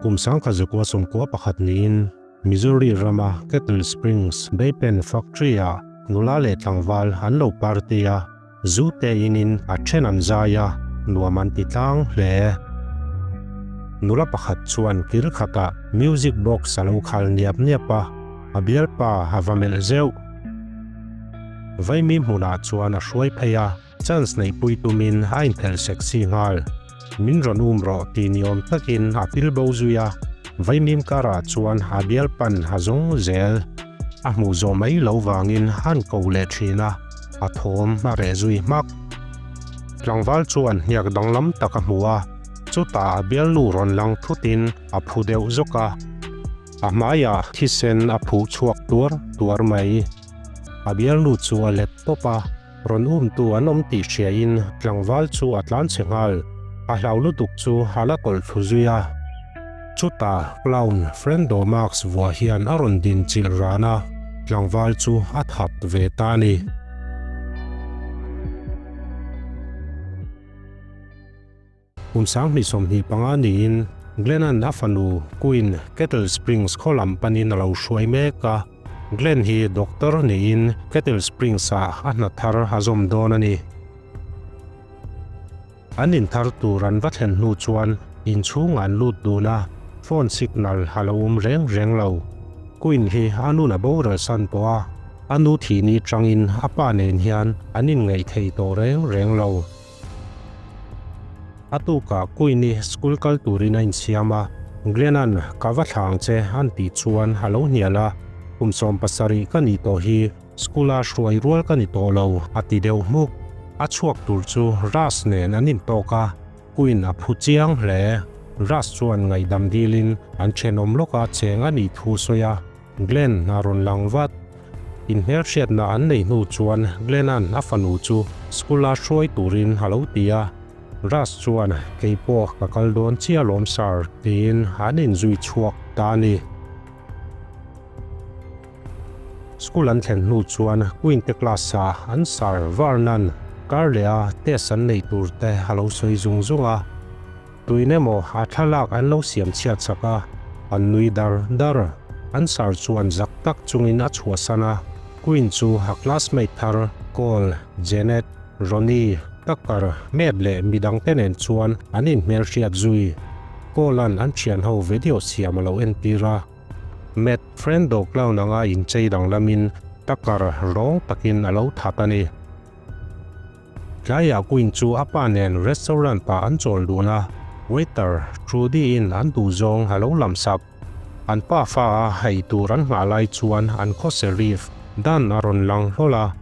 Kum 1991 niin Missouri rama Kettle Springs Baypen Factory-ah nula leh tlangval an lo party a, zu te inin a then an zai a, nuam an ti tlang hle. Nula pakhat chuan kil khatah music box a lo khal niap niap a, a bialpa a va melh zeuh. Vaimi hmunah chuan a hruai phei a. Chance neihpui tumin a inphelh sexy nghal. Min rawn um rawh tih ni awm takin a pil bo zui a, vaimim karah chuan a bialpan a zawng zel. A hmuh zawh mai lo vangin a an ko leh thin a, a thawm a reh zui hmak. Tlangval chuan hniak danglam tak a hmu a, chutah a bialnu rawn lang thutin a phu deuh zawk a. A hmaiah thisen a phuh chhuak tuar tuar mai. A bialnu chu a let tawp a. Rawn umtu an awm tih hriain tlangval chu a tlan chhe nghal. A hlau lutuk chu a la kawlh thlu zui a. Chutah clown Frendo Marx vuah hian a rawn din chilh ran a, tlangval chu a that ve ta a ni. Kum 2025 niin Glenn-a'n a fanu Queen Kettle Springs khaw lam panin a lo hruai mek a. Glenn hi doctor niin Kettle Springs-ah a hna thar a zawm dawn a ni. An inthar tur an va thlen hnu chuan inchhung an lut dun a, phone signal a lo awm reng reng lo. Queen hi a nun a boral san tawh a, a nu thihni tangin a pa nen hian an inngaih thei tawh reng reng lo. A tukah Queen-i school kal turin a insiam a, Glenn-a'n ka va thla ang che an tih chuan a lo hnial a, kum 70 ka nih tawh hi school-a hruai rual ka ni tawh lo a ti deuh hmuk. A chhuak tur chu Russ nen an intawk a, Queen a phu chiang hle. Russ chuan ngaihdam dilin an thenawm lawka cheng a nih thu sawi a. Glenn a rawn lang vat. Inhmelhriatna an neih hnu chuan Glenn-a'n a fanu chu school-a hruai turin a lo ti a. Russ chuan, Kei pawh ka kal dawn chiah alawm sir, tiin an inzui chhuak ta a ni. School an thlen hnu chuan Queen te class-ah an sir Vernon Carlea test an neih tur te a lo sawi zung zung a. Tuin emaw a thlalak an lo siam chhiat sak a, an nui dar dar. An sir chuan zak tak chungin a chhuahsan a, Queen chu a classmate thar Cole, Janet, Ronnie, Tucker, Matt leh midangte nen chuan an inhmelhriat zui. Cole-a'n an thianho video siam a lo entir a. Matt, Frendo clown anga inchei danglamin Tucker rawng takin a lo that a ni. Tlaiah Queen chu a pa nen restaurant ah an chawl dun a, waiter Trudy in an duh zawng a lo lam sak. An pa fa a hei tur an nghah lai chuan an khaw sheriff Dan a rawn lang hlawl a.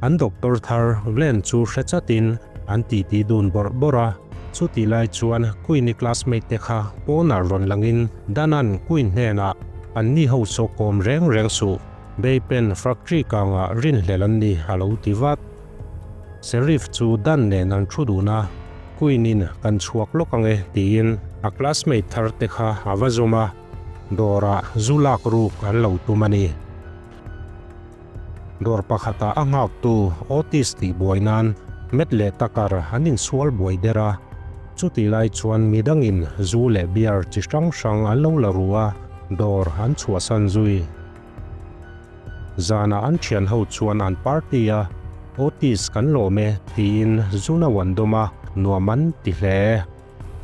An doctor thar Glenn chu hre chatin an titi dun bawrh bawrh a. Chutih lai chuan Queen-i classmate te kha pawnah rawn langin Dan-a'n Queen hnenah an ni ho saw kawm reng reng suh, Baypen factory kangah rinhlelh an ni a lo ti vat. Sheriff chu Dan nen an thu dun a, Queen-in kan chhuak lawk ang e tiin a classmate thar te kha a va zawm a, dawrah zu lak ruk an lo tum a ni. Dawr pakhatah a nghaktu Otis tih buai nan Matt leh Tucker an insual buai der a, chutih lai chuan midangin zu leh beer chi hrang hrang an lo la ru a, dawr an chhuahsan zui. Zanah an thian ho chuan an party a, Otis kan lawm e tiin zun a uan dawm a, nuam an ti hle.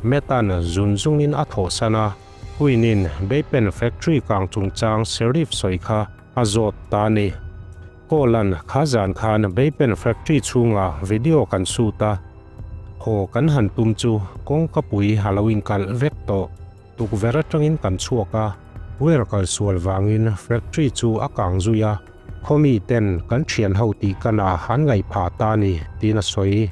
Matt-a'n zun zungin a thawhsan a, Queen-in Baypen Factory kang chungchang Sheriff sawi kha a zawt ta a ni. Cole-a'n kha zan khan Baypen Factory chhungah video kan shoot a, haw kan han tum chu kawngkapui a lo inkalh vek tawh. Tukverh atangin kan chhuak a, wire kal sual vangin factory chu a kang zui a, khaw mi ten kan thian ho tih kan a an ngaih phah ta a ni, tiin a sawi.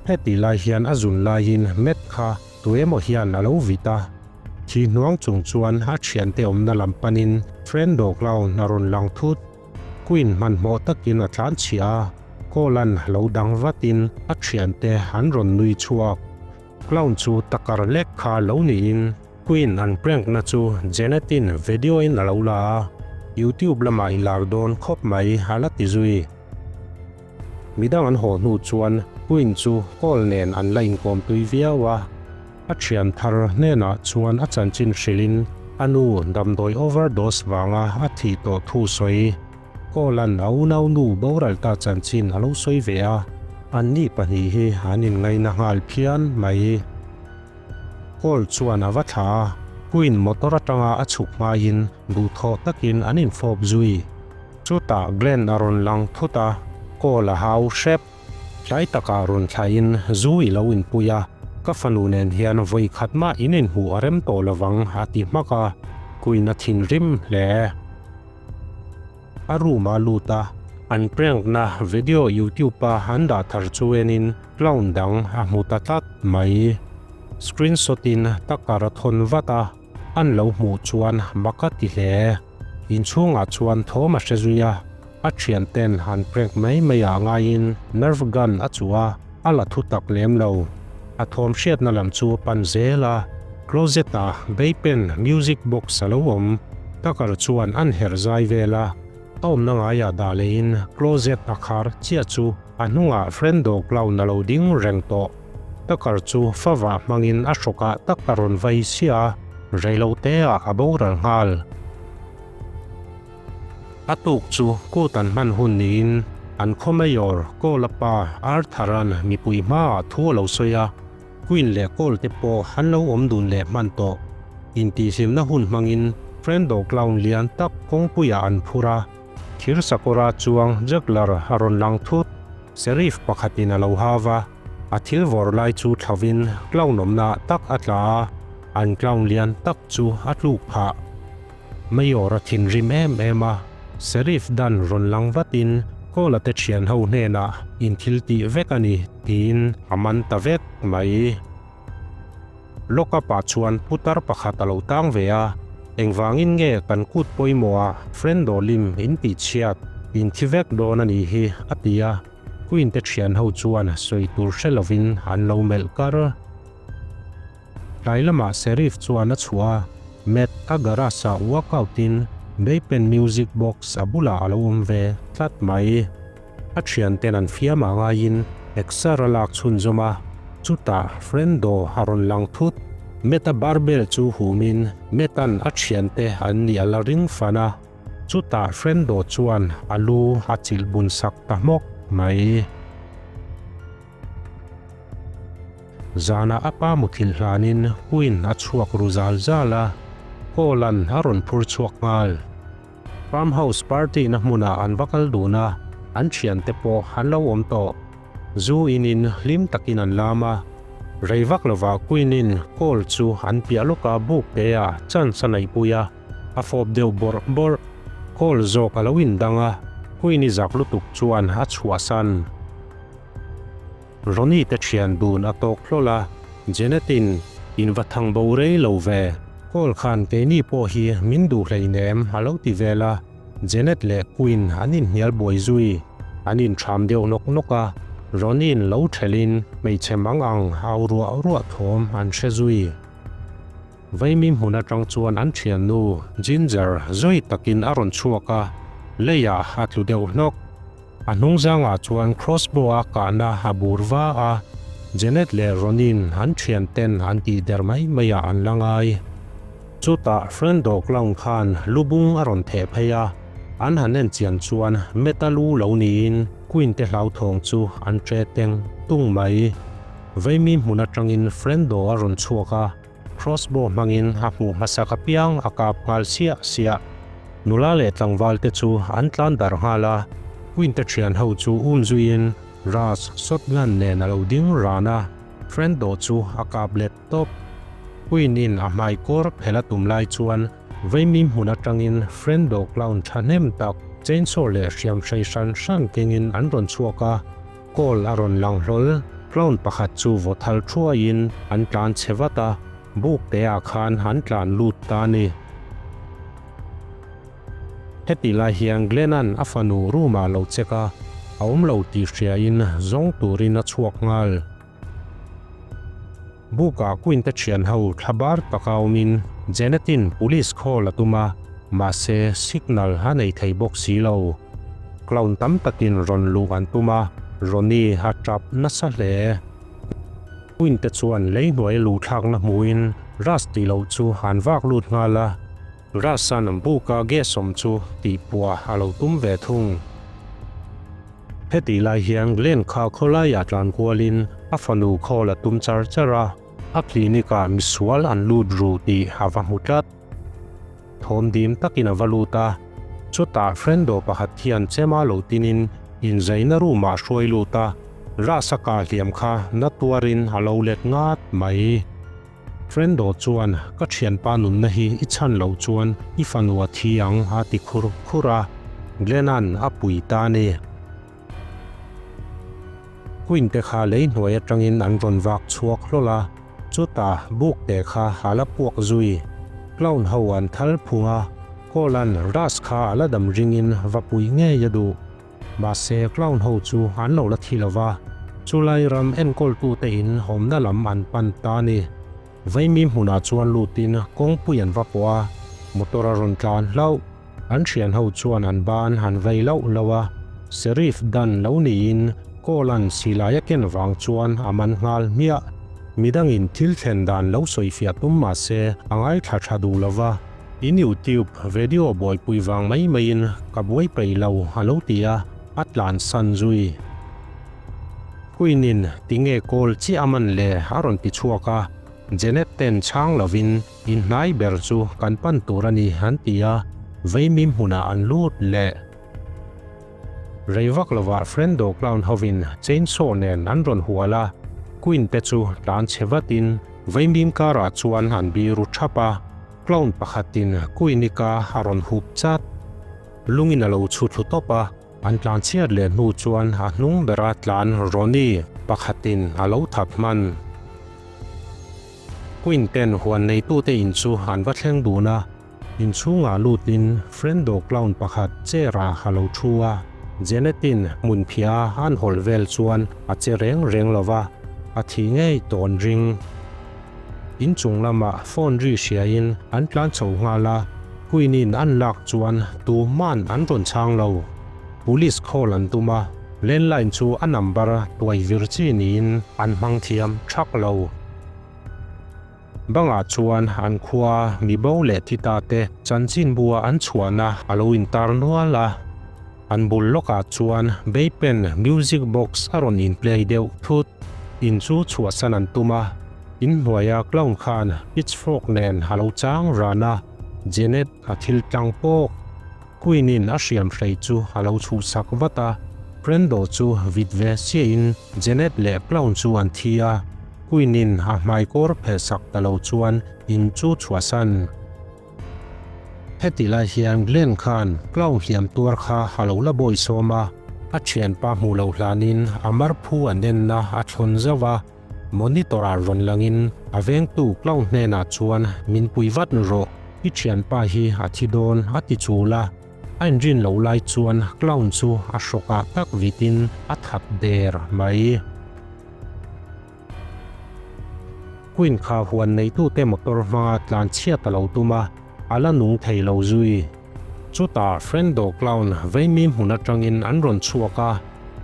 Heti lai hian a zun laiin Matt kha tuemaw hian a lo vit a, thi hnuang chung chuan a thiante awmna lam panin Frendo Clown a rawn lang thut. Queen hmanhmawh takin a tlan chhiah a, Cole-a'n lo dang vatin a thiante an rawn nui chhuak. Clown chu takar lek kha lo niin Queen an prank na chu Janet-in video in a lo la a, YouTube lamah i lar dawn khawp mai a la ti zui. Midang an haw hnu chuan Queen chu Cole nen an la inkawm tui viau a. A thian thar hnenah chuan a chanchin hrilhin a nu damdawi overdose vanga a thih tawh thu sawi. Cole-a'n a unaunu boral ta chanchin a lo sawi ve a, anni pahnih hi an inngaina nghal phian mai. Cole chuan a va thla a, Quinn motor atanga a chhuk hmaiin duhthawh takin an infawp zui. Chutah Glenn a rawn lang thut a, Cole a hau hrep. Tlai takah rawn thlain zu i lo inpui a, ka fanu nen hian vawi khat mah in inhmuh a rem tawh lovang a ti hmak a, Quinn a thinrim hle. A room a lut a, an prank na video youtube a an dah thar chu enin clown dang a hmu ta tlat mai. Screenshot in takar a thawn vat a, an lo hmuh chuan mak a ti hle. Inchhungah chuan thawm a hre zui a, a thian ten an prank mai mai ah ngaiin nerve gun a chuh a, a la thu tak lem lo. A thawm hriatna lam chu a pan zel a, closet ah Baypen music box a lo awm. Tucker chuan an herh zai vel a, a awmna ngaiah dah leiin closet a khar chiah chu a hnungah Frendo clown a lo ding reng tawh. Tucker chu favah hmangin a hrawkah tak a rawn vai siah a, reiloteah a boral nghal. A tuk chu kut an hman hun niin an khaw mayor Kawla pa Arthur-a'n mipui hmaah thu a lo sawi a, Queen leh Cole te pawh an lo awm dun leh hman tawh. Intihhlimna hun hmangin Frendo clown lian tak kawngpuiah an phur a, thir sakawra chuang juggler a rawn lang thut. Sheriff pakhatin a lo hau va, a thil vawr lai chu thlavin clown awmnaah tak a tla a, an clown lian tak chu a tluk phah. Mayor a thinrim em em a, Sheriff Dan rawn lang vatin Cole-a te thian ho hnenah in thil tih vek a ni tiin a man ta vek mai. Lockup-ah chuan putar pakhat a lo tang ve a, Engvangin nge kan kut pawimawhah Frendo lim in tih chhiat, in thi vek dawn a nih hi a ti a, Queen te thian ho chuan sawi tur hre lovin an lo melh kar. Tlai lamah Sheriff chuan a chhuah a, Matt a garage ah workout in Baypen music box a bulah a lo awm ve tlat mai. A thianten an fiam ah ngaiin exer a lak chhunzawm a, chutah Frendo a rawn lang thut. Matt a barbell chu humin Matt-a'n a thiante an nih a la ring fan a, chutah Frendo chuan a lu a chilh bun sak ta hmawk mai. Zanah a pa muthilh hlanin Queen a chhuak ru zal zal a, Paul-a'n a rawn phur chhuak nghal. Farm house party na hmunah an va kal dun a, an thiante pawh an lo awm tawh. Zu inin hlim takin an lam a, rei vak lovah Queen-in Paul chu an piah lawka buk te-ah chance a neihpui a, a fawp deuh bawrh bawrh. Paul zawk a lo indang a, Queen-i zak lutuk chuan a chhuahsan. Ronnie te thian dun a tawk hlawl a, Janet-in, In va thang bo rei lo ve, call khan keini pawh hi min duh hleinem a lo ti vel a, Janet leh Quinn an inhnial buai zui, an inthram deuh nawk nawk a, Ronnie-in lo thelhin hmeichhe mang ang au ruah ruah thawm an hre zui. Vaimi hmun atang chuan an thiannu Ginger zui takin a rawn chhuak a, leiah a tlu deuh hnawk. A hnungzangah chuan crossbow a kahna a bur va a, Janet leh Ronin an thianten an tih der mai maiah an la ngai. Chutah Frendo clown khan lubung a rawn theh phei a, an han en chian chuan Meta lu lo niin Queen te hlauthawng chu an tre teng tung mai. Vaimi hmun atangin Frendo a rawn chhuak a, Crossbow hmangin a hmuh hmasak apiang a kap nghal siah siah. Nula leh tlangval te chu an tlan darh nghal a, Queen te thian ho chu um zuiin Russ shotgun nen a lo ding ran a, Frendo chu a kap let tawp. Queen in a hmai kawr phel a tum lai chuan Vaimi hmun atangin Frendo clown thahnem tak chainsaw leh hriam hrei hran hran kengin an rawn chhuak a, Call a rawn lang hlawl, clown pakhat chu vaw thal thuaiin an tlan chhe vat a, buk te ah khan an tlan lut ta a ni. Heti lai hian Glenn-a'n a fanu room-ah lo check a, a awm lo tih hriain zawng turin a chhuak nghal. Buk-ah Queen te thian ho thla bar taka awmin Janet-in police call a tum a, mahse signal a nei thei bawk si lo. Clown tam takin rawn luh an tum a, Ronnie a tap nasa hle. Queen te chuan lei hnuai lu thlakna hmuin Russ tih loh chu an vak lut nghal a. Russ-a'n buka gas awm chu tihpuah a lo tum ve thung. Hetih lai hian Glenn kha khawlaiah tlan kualin a fanu call a tum char char a, a clinic-ah misual an lut ru tih a va hmu tlat. Thawm dim takin a va lut a, chutah Frendo pakhat hian chema lo tinin inzaina room-ah a hruai lut a, Rasa kah hliam kha na tuarin a lo let ngat mai. Frendo chuan, Ka thianpa nunna hi i chhan loh chuan i fanu a thi ang a ti khur khur a, Glenn-a'n a pui ta a ni. Queen te kha lei hnuai atangin an rawn vak chhuak hlawl a, chutah buk te kha a la puak zui. Clown ho an thal phung a, Cole-a'n Russ kha a la dam ringin va pui ngei a duh. Mahse clown ho chu an lo la thi lo va, chulai ram enkawltute in awmna lam an pan ta a ni. Vaimi hmunah chuan lutin kawngpui an va pawh a, motor a rawn tlan hlauh. An thian ho chuan an ban han vei lauh lauh a, Sheriff Dan lo niin Cole-a'n silai a ken vang chuan a man nghal hmiah. Midangin thil thlen dan lo sawifiah tum mah se a ngaithla tha duh lo va. In YouTube video buaipui vang mai maiin ka buai peih lo a lo ti a, a tlansan zui. Queen-in tinge call chiah a man le a rawn ti chhuak a, Janet ten chhang lovin inhnai ber chu kan pan tur a ni an ti a, Veimim hmunah an lut leh. Rei vak lovah Frendo Clown hovin chainsaw nen an rawn hual a, Queen te chu tlan chhe vatin Veimim karah chuan an biru thap a, Clown pakhatin Queen-i ka a rawn hup chat. Lungin a lo chhu thlu tawp a. An tlan chhiat leh hnu chuan a hnung bera tlan Ronnie pakhatin a lo that hman. Queen ten huan neitute in chu an va thleng dun a, inchhungah lutin Frendo clown pakhat chair-ah a lo thu a, Janet-in hmunphiah an hawlh vel chuan a che reng reng lo va, a thih ngei tawn ring. Inchung lamah phone ri hriain an tlan chho nghal a, Queen-in an lak chuan tuman an rawn chhang lo. Police call an tum a, landline chu a number tuai vir chi niin an hmang thiam thak lo. Bangah chuan an khua mi bo leh thi ta te chanchinbua an chhuahna a lo intar nual a. An bul lawkah chuan Baypen music box a rawn in play deuh thut. In chu chhuahsan an tum a, in hnuaia clown khan pitchfork nen a lo chang ran a, Janet a thil tlang pawk. Queen in a hriam hrei chu a lo chhuhsak vat a, Prendo chu vit ve chiahin Janet leh clown chu an thi a, Queen in a hmaikawr phelhsak ta lo chuan in chu chhuahsan. Heti lai hian Glenn khan clown hliam tuar kha a lo la bawi sawm a, a thianpa hmuh loh hlanin a marphu an enna a thlawn zauh a, monitor ah rawn langin a vengtu clown hnenah chuan min pui vat rawh, i thianpa hi a thi dawn a ti chul a, a inrin loh lai chuan clown chu a hrawkah tak vitin a that der mai. Queen kha huan neitute motor hmanga tlan chhiat a lo tum a, a la nung thei lo zui. Chutah Frendo Clown veimi hmun atangin an rawn chhuak a,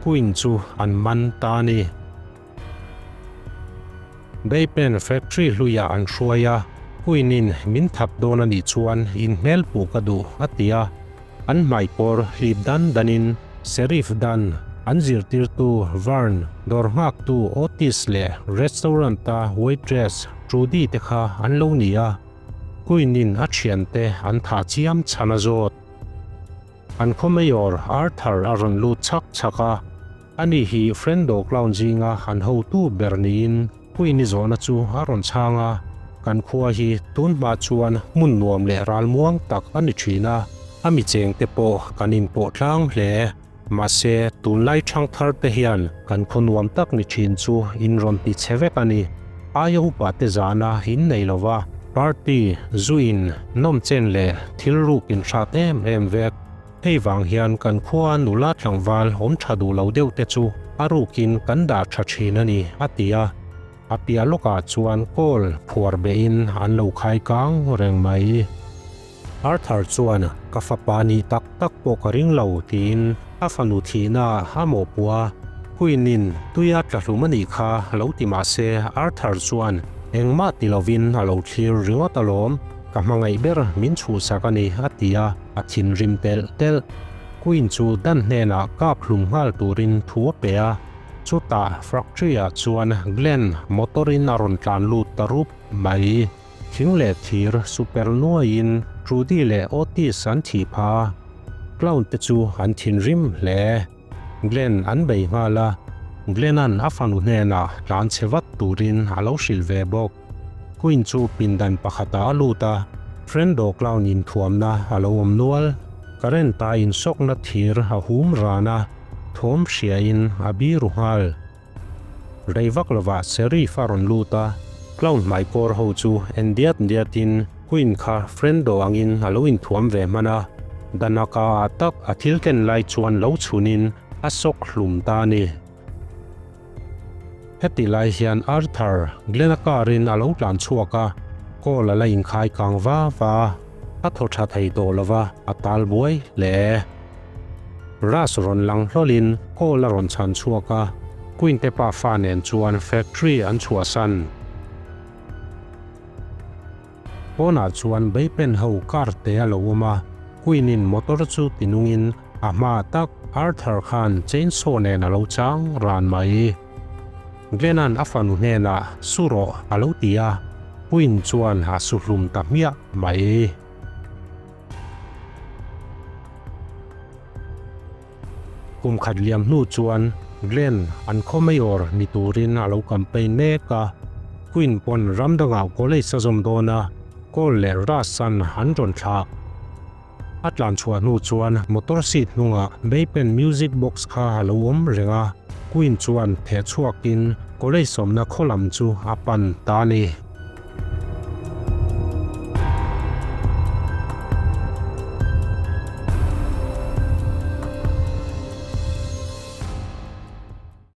Queen chu an man ta a ni. Baypen factory hluiah an hruai a, Queen-in min that dawn a nih chuan inhmel puh ka duh a ti a. An hmaikawr hlip dan danin Sheriff Dan, an zirtirtu Vern, dawr nghaktu Otis leh restaurant-a waitress Trudy te kha an lo ni a, Queen-in a thiante an thah chiam chhan a zawt. An khaw mayor Arthur a rawn lut chhak chhak a, ani hi Frendo Clown zinga an hotu ber niin Queen-i zawhna chu a rawn chhang a, Kan khua hi tun hma chuan hmun nuam leh ralmuang tak a ni thin a, a mi chengte pawh kan inpawh tlang hle. Mahse, tunlai thangthar te hian kan khaw nuam tak ni thin chu in rawn ti chhe vek a ni. Aia upa te zahna in nei lo va, party, zu in, nawmchen leh thil ruk in hrat em em vek. Hei vang hian kan khua nula tlangval awm tha duh lo deuh te chu a rukin kan dah tha thin a ni, a ti a. A piah lawkah chuan kawl phuar behin an lo khai kang reng mai. Arthur chuan, Ka fapa nih tak tak pawh ka ring lo, tiin a fanu thihna a mawhpuh a. Queen-in tuia tla hlum a nih kha lo ti mah se Arthur chuan engmah ti lovin a lo thlir ringawt alawm, ka hmangaih ber min chhuhsak a ni a ti a, a thinrim telh telh. Queen chu Dan hnenah kap hlum nghal turin thu a pe a, chutah factory-ah chuan Glenn motor-in a rawn tlan lut ta rup mai. Thing leh thir super nuaiin Trudy leh Otis an thih phah a, clown te chu an thinrim hle. Glenn an bei nghal a, Glenn-a'n a fanu hnenah tlan chhe vat turin a lo hrilh ve bawk. Queen chu pindan pakhatah a lut a, Frendo clown inthuamna a lo awm nual. Current-a insawkna thir a hum ran a, thawm hriain a biru nghal. Rei vak lovah Sheriff a rawn lut a, clown hmaikawr ho chu en diat diatin Queen kha Frendo angin a lo inthuam ve hman a, Danaka ah tak a thil ken lai chuan lo chhunin a sawk hlum ta a ni. Heti lai hian Arthur, Glenn-a car-in a lo tlan chhuak a, call a la inkhai kang va va a, a thaw tha thei tawh lova a tal buai hle. Russ rawn lang hlawlin call a rawn chhan chhuak a, Queen te pa fa nen chuan factory an chhuahsan. Pawnah chuan Baypen ho car te a lo awm a, Queen in motor chu tinungin a hmaah tak Arthur khan chainsaw nen a lo chang ran mai. Glenn-a'n a fanu hnenah su rawh a lo ti a, Queen chuan a su hlum ta hmiah mai. Kum khat liam hnu chuan Glenn an khaw mayor ni turin a lo campaign mek a, Queen pawn ram dangah college a zawm dawn a, Cole leh Russ-a'n an rawn thlah. A tlan chhuah hnu chuan motor seat hnungah Baypen music box kha a lo awm reng a, Queen chuan theh chhuakin college awmna khaw lam chu a pan ta a ni.